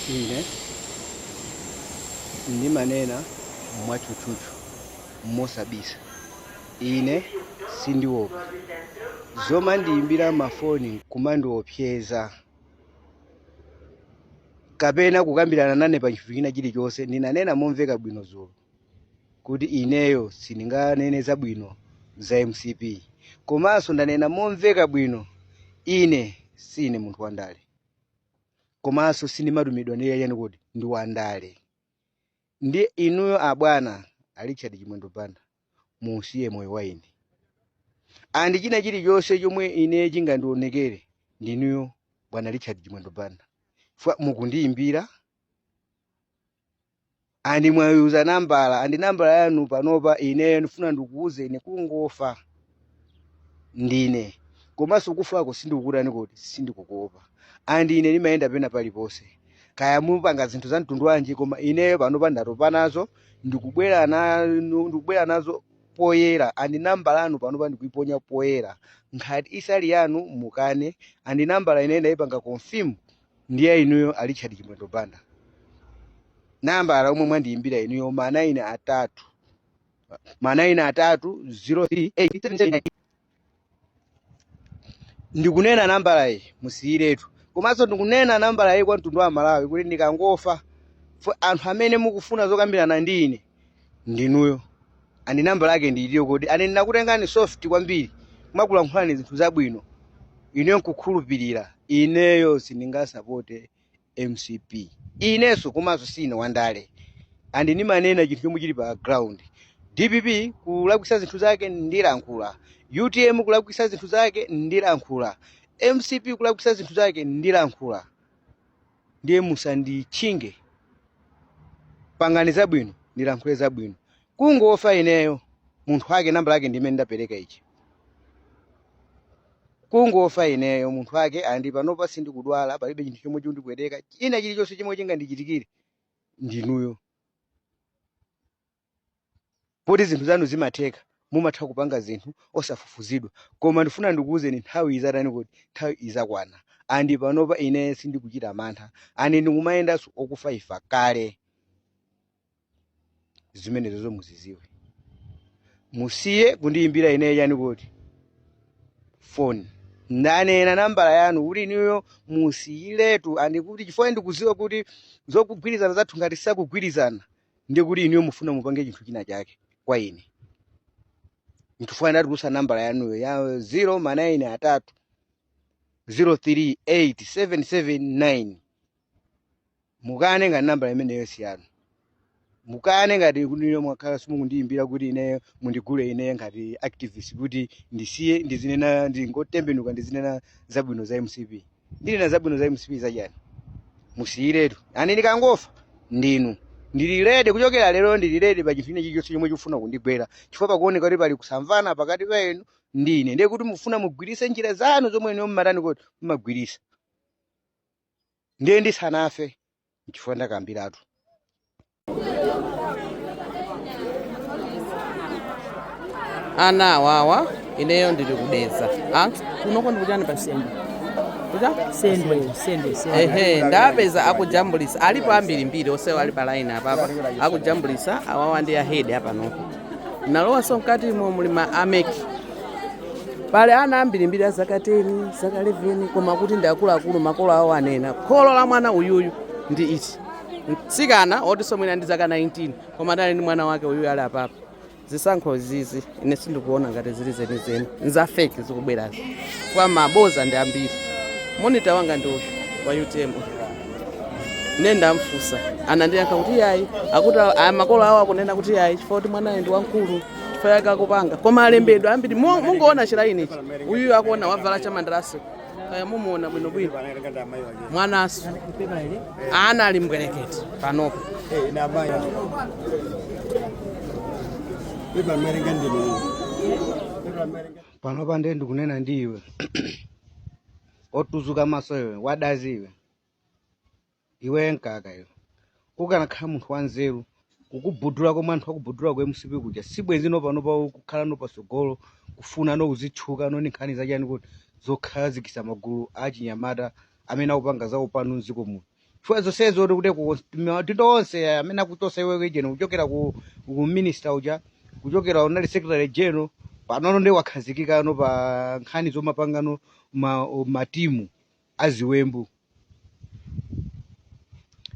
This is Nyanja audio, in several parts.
Ine ndimanena mwatchutchutchu, mosabisa, ine sindiopa. Zomandiyimbira mafoni kumandiopseza kapena kukambirana nane pa chinthu china chilichonse, ndinanena momveka bwino dzulo kuti ineyo sindinganene zabwino za MCP. Komanso ndanena momveka bwino, ine sine munthu wandale, komanso sindimatumidwa ndi yani kuti ndi wandale. Ndi inuyo abwana a Richard Chimwendo Banda, musiye moyo wa ine, and china chilichonse chomwe ine chingandionekere ndinuyo bwana Richard Chimwendo Banda. Chifukwa mukundiyimbira and mwayuza nambala, and nambala yanu panopa ineyo ndifuna ndikuwuzeni, kungofa ndine, komanso kufako sindikukutani kuti sindikukuopa, and ine ndimayenda pena paliponse. Kaya mupanga zinthu za mtundu wanji, koma ineyo panopa ndatopa nazo, ndikubwera nazo poyera, and nambala yanu panopa ndikuiponya poyera. Ngati isali yanu mukane, and nambala ine ndayipanga confirm ndiye inuyo a Richard Chimwendo Banda. Nambala omwe mwandiyimbira inuyo ma 9 atatu, ma 9 atatu 038. Ndikunena nambala iyi musiyiretu, komanso ndikunena nambala iyi kwa mtundu wa Malawi kuti ndikangofa, anthu amene mukufuna zokambirana ndi ine ndinuyo, and nambala yake ndiliyo kodi. And ndinakutengani soft kwambiri, mwakulankhulani zinthu zabwino, ineyo nkukhulupirira. Ineyo sindingasapote MCP inenso, komanso sine wandale, and ndimanena chinthu chomwe chili pa ground. DPP kulakwisa zinthu zake ndilankhula, UTM kulakwisa zinthu zake ndilankhula, MCP kulakwisa zinthu zake ndilankhula. Ndiye musanditchinge, pangani zabwino ndilankhule zabwino. Kungofa ineyo, munthu wake nambala yake ndimene ndapereka ichi. Kungofa ineyo, munthu wake, and panopa sindikudwala, palibe chinthu chomwe chikundipweteka, china chilichonse chomwe chingandichitikire ndinuyo, poti zinthu zanu zimatheka, mumatha kupanga zinthu osafufuzidwa. Koma ndifuna ndikuwuzeni, nthawi izatani kuti nthawi izakwana, and panopa ine sindikuchita mantha, and ndikumayendanso okufa ifa kale. Zimenezo muziziwe, musiye kundiyimbira ine yani kuti foni. Ndanena nambala yanu kuti inuyo musiyiretu, and kuti chifukwa ndikuziwa kuti zokugwirizana zathu ngati sakugwirizana, ndi kuti inuyo mufuna mupange chinthu china chake kwa ine. Nchifukwa ndatulusa nambala yanuyo ya 0 ma 9 atatu 038779. Mukane ngati nambala imeneyo si yanu, mukane ngati kuti inuyo mwakhala simukundiyimbira kuti ineyo mundigule ineyo ngati activist kuti ndisiye ndizinena, ndingotembenuka ndizinena zabwino za MCP. Ndinena zabwino za MCP zachani? Musiyiretu, and ndikangofa ndinu. Ndili ready kuchokera lero, ndili ready pa chinthu china chilichonse chomwe chikufuna kundigwera, chifukwa pakuoneka kuti pali kusamvana pakati pa inu ndi ine. Ndiye kuti mufuna mugwirise njira zanu zomwe inuyo mmatani kuti mmagwirisa. Ndiye ndisanafe, nchifukwa ndakambiratu. Ana awawa, ineyo ndili kudedza. Ah, kunoko ndikuchani pa Sendwe. Kucha? Sendwe, Sendwe, Sendwe. Ehe, ndapeza akujambulisa, alipo ambirimbiri onsewo ali pa line apapa akujambulisa. Awawa ndi a head apanopo. Nalowanso mkatimo muli ma a MEC, pali ana ambirimbiri a zaka 10, zaka 11, koma kuti ndi akuluakulu. Makolo awo anena kholo la mwana uyuyu ndi ichi mtsikana otinso mwina ndi zaka 19, koma adali ndi mwana wake uyuyu ali apapa. Zisankho izizi ine sindikuona ngati zili zenizeni, nza fake zikubwerazi, kwa maboza ndi ambiri. Monitor wanga ndi uyu wa UTM. Ine ndamfunsa, anandiyankha kuti yayi, akuti makolo awo akunena kuti yayi, chifukwa kuti mwanayo ndi wamkulu, chifukwa yake akupanga. Koma alembedwa ambiri. Mungoona chilaini ichi, uyuyu akuona wavala chamandarasi, kaya mumuona bwinobwino, mwanaso ana ali mbwerekete panopo. Panopa ndiye ndikunena ndi iwe otuzuka maso iwe, wadazi iwe, iwe mkaka iwe. Ukanakhala munthu wanzeru, kukubudula komwe anthu akubudula ku MCP kuja, sibwenzi no panopa kukhala no pasogolo kufuna no kuzitchuka no ndi nkhani zachani kuti zokhazikisa magulu achinyamata amene akupanga zawo pano mdziko muno. Chifukwa zonsezo kuti maudindo onse amene akuchosa iweyo ijeno, kuchokera ku minister uja, kuchokera unali secretary general, panono ndi wakhazikikano pa nkhani zomapangano matimu aziwembu.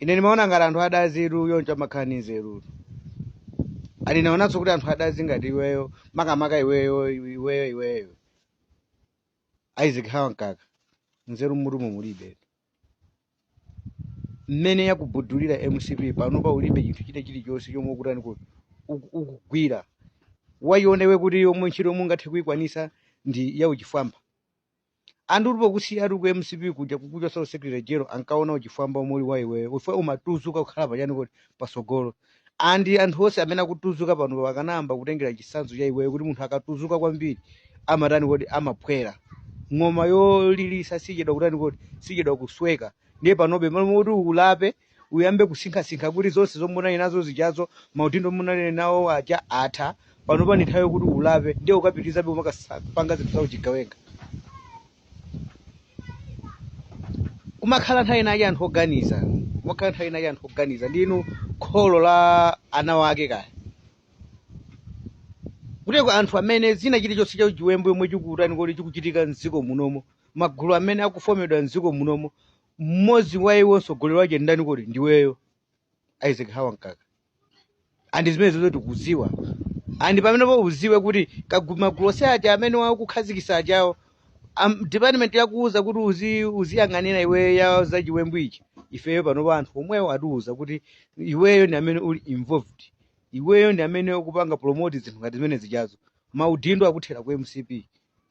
Ine ndimaona ngati anthu adaziru yoncho amakhala ndi nzeru. Ani naonanso kuti anthu adazi ngati iweyo, makamaka iweyo, iweyo, iweyo Isaac Hawa Mkaka, nzeru mmutumo mulibe. Mmene yakubudulira MCP panopa, ulibe chinthu china chilichonse chomwe ukutani kuti ukugwira. Wayionewe kuti yomwe ntchito mungathe kuyikwanisa ndi yauchifwamba. Anthu ulipo kusiya ali ku MCP kuja kukuchosa secretary general, ankaona uchifwamba omwe uli wa iweyo ufe, umatuzuka kukhala pachani kuti pasogolo. Andi anthu onse amene akutuzuka pano akanayamba kutengera chitsanzo cha iweyo, kuti munthu akatuzuka kwambiri amatani kuti amaphwera. Ng'oma yolilisa sichedwa kutani kuti sichedwa kusweka. Ndiye panobe malo kuti ulape, uyambe kusinkhasinkha kuti zonse zomwe unali nazo zichazo, maudindo munali nawo aja atha, panopa ndi nthawi yokuti ulape, ndiye ukapitirizabe umakapanga zinthu zauchigawenga. Kumakhala nthawi inake anthu oganiza, kumakhala nthawi inake anthu oganiza. Ndinu kholo la ana wake kaya kuteko, anthu amene zina chilichonse cha chiwembu yomwe chikutani kodi chikuchitika mdziko munomo, magulu amene akufomedwa mdziko munomo, mmodzi wa iwo mtsogoleri wake ndani kodi? Ndiweyo Isaac Hawa Mkaka. Andi zimene zozo tikuziwa. Andi pamenepo uziwe kuti magulu onse aja amene wakukhazikisa ajawo, department yakuuza kuti uziyang'anira iweyo ya zachiwembu ichi, ifeyo panopa anthu omwewo atiuza kuti iweyo ndi amene uli involved, iweyo ndi amene ukupanga promote zinthu ngati zimene zichazo. Maudindo akuthera ku MCP,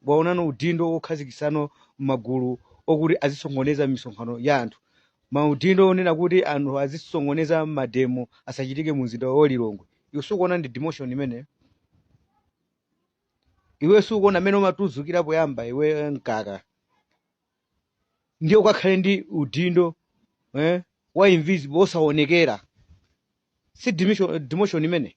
waonano udindo wokhazikisano magulu okuti azisongoneza misonkhano ya anthu, maudindo onena kuti anthu azisongoneza mademo asachitike mu mzinda wa Lilongwe. Iwe sukuona ndi demotion imeneyo? Iwe sukuona amene umatuzukira poyamba iwe Mkaka, ndiye ukakhale ndi udindo wa invisible, osaonekera, si demotion imene?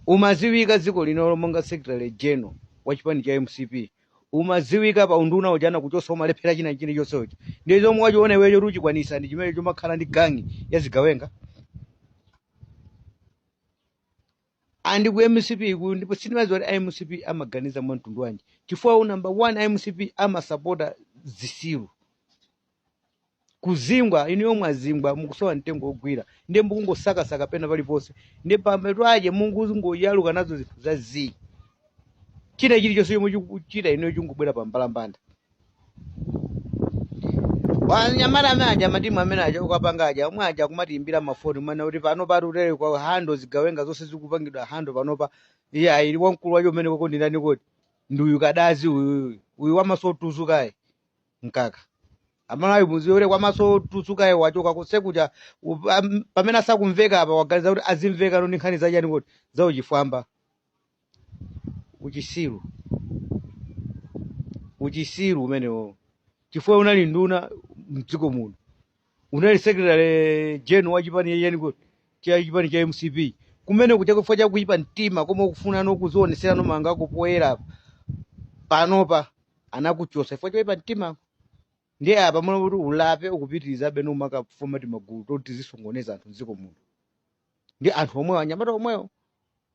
Umaziwika dziko lino monga secretary general wa chipani cha MCP, umaziwika pa unduna ujana kuchosa, umalephera china chilichonse uja. Ndiye zomwe wachiona iweyo kuti uchikwanisa ndi chimene chomakhala ndi gangi ya zigawenga. Andi ku MCP ku ndipo sindimadziwa kuti MCP amaganiza mwa mtundu wanji, chifukwa number one MCP amasapota zisilu kuzingwa. Inu yomwe azingwa mukusowa mtengo wogwira, ndiye mukungosakasaka pena paliponse, ndiye pamapeto ake mungoyaluka nazo zinthu za zii. China chilichonse chomwe chikuchita inuyo chingobwera pa mbalambanda. Wanyamata amene aja, matimu amene aja ukapanga aja omwe aja kumatiimbira mafoni mana kuti pano pati utere kwa handle zigawenga zonse zikupangidwa handle panopa. Iye ayili wamkulu wacho umene koko ndindani kodi? Ndi uyu kadazi uyu, uyu wamaso otuzukayi Mkaka. Amalawi muziwe kuti kwamaso otuzukayi wachoka kusekuja pamene asakumveka apa, waganiza kuti azimveka ndi nkhani zachani kodi zauchifwamba. Uchisiru, uchisiru umenewo, chifukwa unali nduna mdziko muno, unali secretary general wa chipani chani kodi cha chipani cha MCP, kumene kuja chifukwa chakuipa mtima koma ukufuna nokuzioneserano manga ako poyera apa, panopa anakuchosa chifukwa choipa mtima. Ndiye apa muno kuti ulape, ukupitirizabe nomakafoma timagulu toti tizisongoneza anthu mdziko muno ndi anthu omwewo, anyamata omwewo,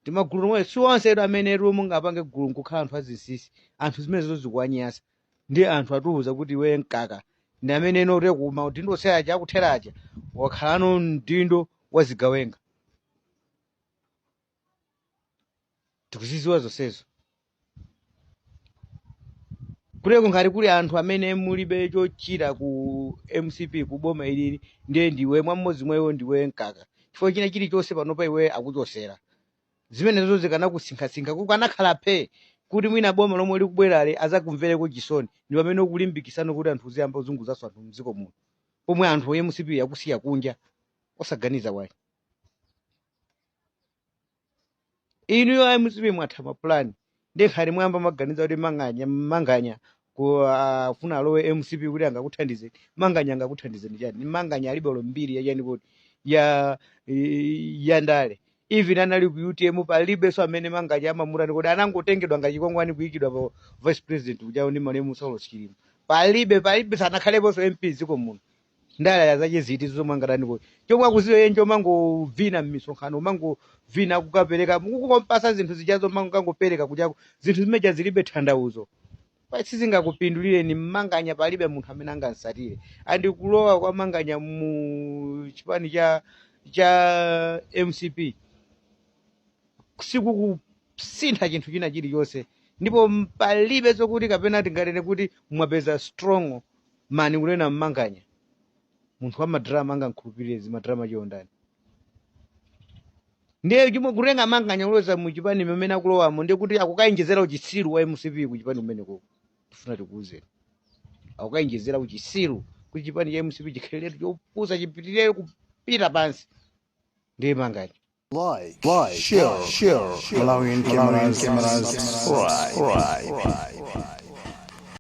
timagulu omwewo. Si onse edu amene edu mungapange gulu nkukhala anthu azinsinsi, anthu zimenezo zikuwanyasa. Ndi anthu atiuza kuti iwe Mkaka ndi amene eno kuti kuma udindo onse aja akuthera aja, wakhalano mdindo wa zigawenga. Tikuziziwa zonsezo. Kuleko ngati kuli anthu amene mulibe chochita ku MCP, ku boma ilili, ndiye ndiwe mwamodzi mwewo, ndiwe Mkaka, chifukwa china chilichonse panopa iwe akuchosera. Zimenezo zikanakusinkhasinkha, kukanakhala phe kuti mwina boma lomwe likubwerale azakumvereko chisoni, ndi pamene ukulimbikisano kuti anthu uziyamba kuzunguzanso anthu mdziko muno, pomwe anthu MCP akusiya kunja. Osaganiza bwanji inuyo MCP? Mwatha mapulani. Ndikhali mwamba maganiza kuti Manganya, Manganya kufuna alowe MCP kuti angakuthandizeni. Manganya angakuthandizeni chani? Manganya alibe olo mbiri yachani kuti ya ndale. Even anali ku UTM, palibenso amene Manganya amamutani kuti anangotengedwa ngati chikwangwani kuyikidwa pa vice president kujawo ndi malemu Saulos Chilima. Palibe, palibe, sanakhaleponso MP dziko muno. Ndalaya zachiziti zomwe angatani kuti chomwe akuziwa iye nchomangovina m'misonkhano, umangovina kukapereka kukompasa zinthu zijazo, mangokangopereka kuchako zinthu zimeja zilibe tanthauzo, sizingakupindulireni. Mmanganya palibe munthu amene angansatire. And kulowa kwa Manganya mu chipani cha MCP sikukusintha chinthu china chilichonse, ndipo palibe zokuti kapena tinganene kuti mwapeza strong man. Kunena Mmanganya munthu wa madrama, angankhulupirire zimadrama chiondani? Ndiye chimwe kutenga Manganya kuloza mu chipani mmene akulowamo, ndiye kuti akukayinjezera uchitsiru wa MCP ku chipani kumeneko. Tifuna tikuwuzeni, akukayinjezera uchitsiru kuti chipani cha MCP chikhaleretu chopusa, chipitirire kupita pansi. Ndiye Manganya. Like, share, share, Malawian cameras, subscribe.